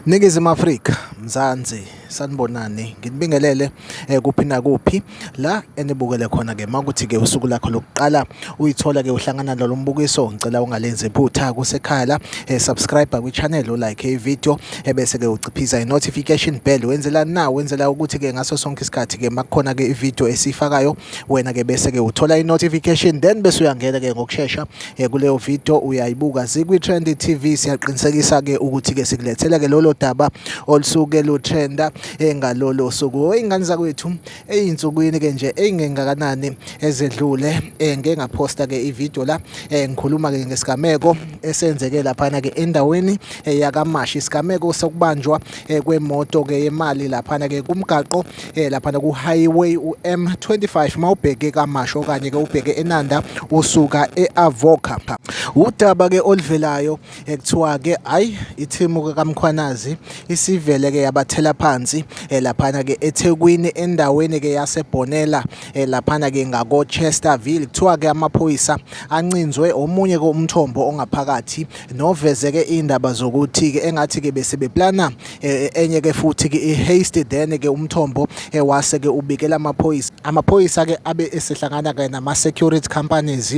Ningizimu Afrika, Mzansi, sanibonani, nginibingelele kuphi nakuphi la enibukele khona ke makuthi ke usuku lakho lokuqala uyithola ke uhlangana nalo mbukiso, ngicela ungalenzi iphutha kusekhaya la, subscribe kwi-channel, ulike i-video, ebese ke uciphiza i-notification bell. Wenzela na? Wenzela ukuthi ke ngaso sonke isikhathi ke makukhona ke i-video esiyifakayo, wena ke bese ke uthola i-notification, then bese uyangena ke ngokushesha kuleyo video uyayibuka. Zikwi-Trend TV, siyaqinisekisa ke ukuthi ke sikulethela ke lolo daba olusuke lutrenda ngalolo suku. Iy'ngane zakwethu, ey'nsukwini ke nje ey'ngengakanani ezedlule, ngike ngaphosta ke i-video la ngikhuluma ke ngesigameko esenzeke laphana ke endaweni yakaMashi, isigameko sokubanjwa kwemoto ke yemali laphana ke kumgaqo laphana ku-highway u-M25 mawubheke kaMashu okanye ke ubheke eNanda usuka e-Avoca. Udaba ke oluvelayo ekuthiwa ke hayi, ithimu kaMkhwanazi isivele ke yabathela phansi laphana ke eThekwini, endaweni ke yaseBhonela laphana ke ngako Chesterville. Kuthiwa ke amaphoyisa ancinzwe omunye ke umthombo ongaphakathi novezeke indaba zokuthi ke engathi ke bese beplana enye ke futhi ke i-heist, then ke umthombo wase ke ubikela amaphoyisa. Amaphoyisa ke abe esehlangana ke nama security companies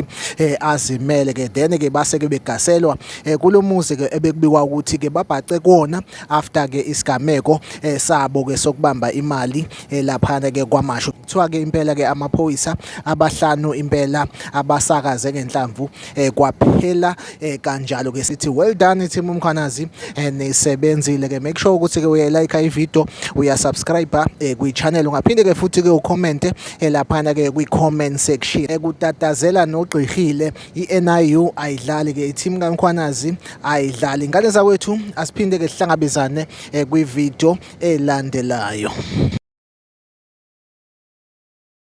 azimele ke, then ke base ke begaselwa kulomuzi ke ebekubikwa ukuthi ke babhace kuwona after ke isigameko sabo ke sokubamba imali laphana ke kwaMashu. Kuthiwa ke impela ke amaphoyisa abahlanu impela abasakaze ngenhlamvu kwaphela kanjalo ke. Sithi well done, team uMkhwanazi, nisebenzile ke. Make sure ukuthi ke uyayilike i-video, uyasubscribe kwi-channel, ungaphinde ke futhi ke ucomment laphana ke kwi-comment section. Kutatazela nogqihile, i-NIU ayidlali ke, i-team kaMkhwanazi ayidlali. Ngane zakwethu, asiphinde ke sihlangabezane kwi-video elandelayo.